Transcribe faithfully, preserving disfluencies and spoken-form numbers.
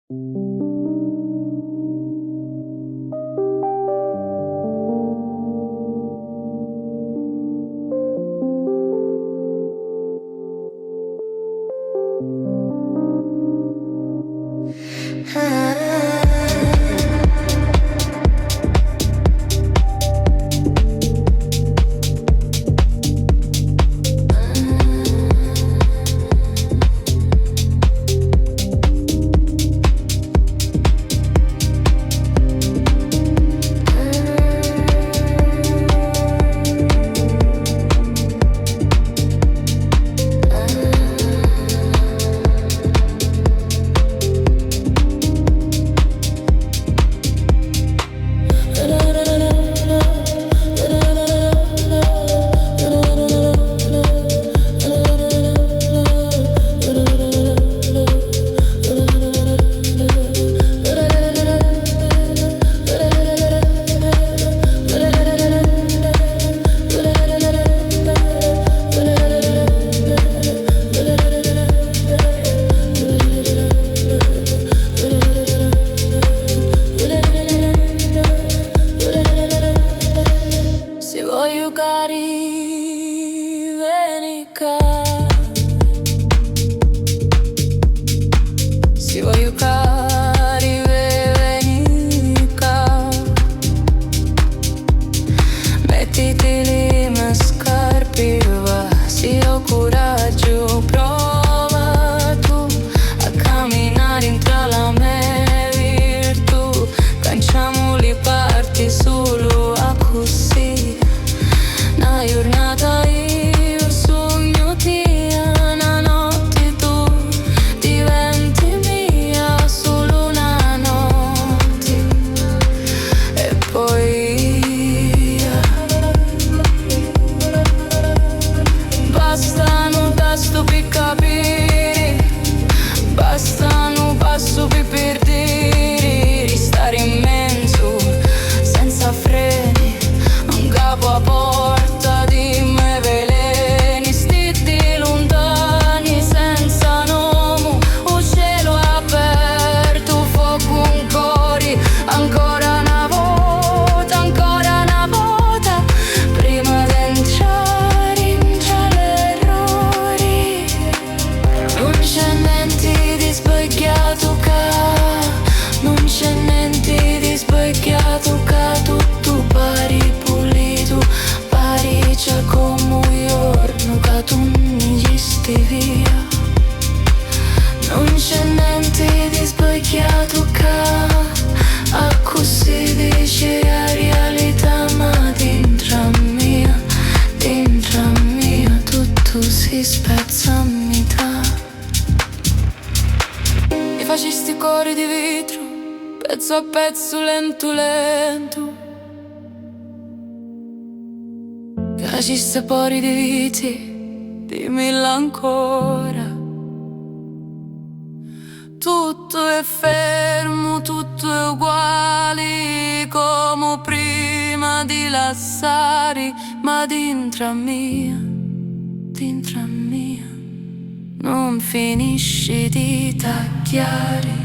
Si vuoi jucari, veni ccà. Si vuoi jucari, ve-, veni ccà. Mettiti li me scarpi, va. Si ho coraggio, prova tu a camminare intra la me virtù. Canciamo li parti sulu accussì. Na jurnata io sugnu tia, na notti tu diventi mia, sulu na notti e poi via. Basta nu tastu pi capiri, basta nu passu pi pirdiri, ristari in menzu senza freni, ncapu a porta di me veleni, stiddi luntani senza nomu, u celu apertu, focu, un cori, ancora na vota, ancora na vota, prima d'entrari ntra l'errori. Nun c'è nenti di sbagghiatu ca, nun c'è nenti di sbagghiatu ca, tuttu pari pulitu, pari già comu u jornu ca tu nni jisti via. Nun c'è nenti di sbagghiatu ca, accussì dici a rialità, ma dintra a mia, dintra a mia tuttu si spezza a mità. Mi facisti cori di vitru, pezzu a pezzu, lentu lentu. Facissi pori di viti, dimmilla ancora. Tuttu è fermu, tuttu è uguali comu prima di lassari, ma dintra a mia, dintra a mia, nun finisci di tagghiari.